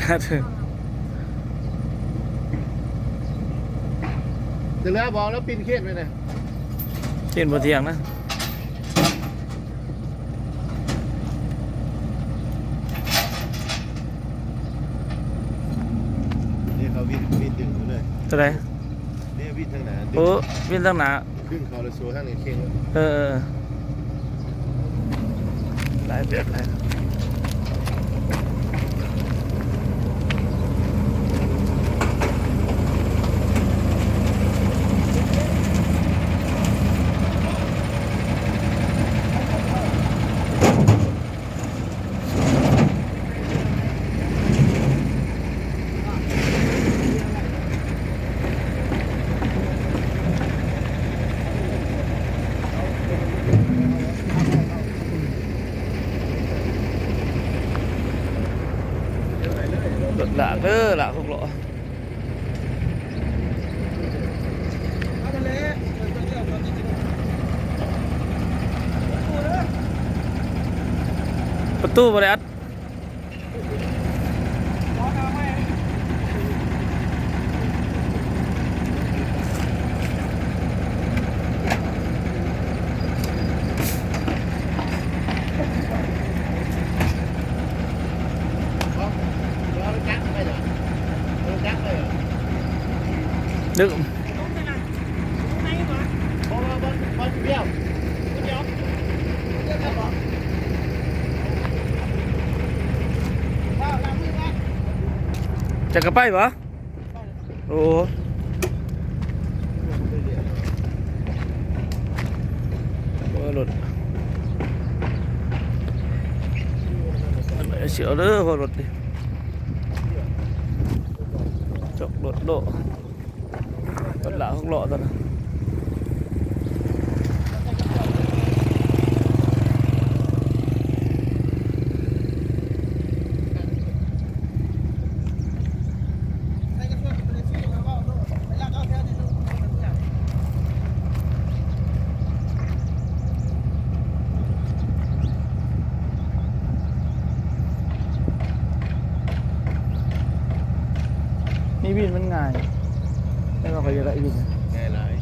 ຈະເຫຼືອບອກແລ້ວປິ່ນເຂດໄວ້ນະ ເຂດບໍ່ທ່ຽງນະ. ນີ້ເຂົາວິນ ວິນດຶງຢູ່ເລີຍ ເທົ່າໃດ? ນີ້ວິນທາງໜ້າ ໂອ້ ວິນທາງໜ້າ ດຶງເຂົ້າແລ້ວໂຊທາງນີ້ເຄັ່ງ. ເອີ ເອີ ຫຼາຍແບບຫຼາຍ. ລົດລາກເດີ ລາກຫົກລໍ້. ປະຕູບໍ່ໄດ້ອັດ. ຈະກະໄປບໍ່? ໂອ້ ໂອ້ ລົດ ຊິເອົາເດີ ພໍລົດນີ້ ຈົກລົດໂລ ລົດລາກຫົກລໍ້ຕົວນັ້ນ. ມີວິນມັນງ່າຍ ແຕ່ວ່າຂ້ອຍຢາກໄດ້ວິນ ງ່າຍຫຼາຍ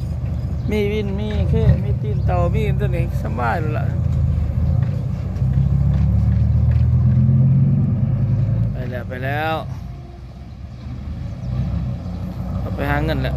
ມີວິນ ມີເຄ ມີຕີນເຕົ່າ ມີຕົວນີ້ສະບາຍໂລດລະ. ໄປແລ້ວ ໄປແລ້ວ ເຮົາໄປຫາເງິນແລ້ວ.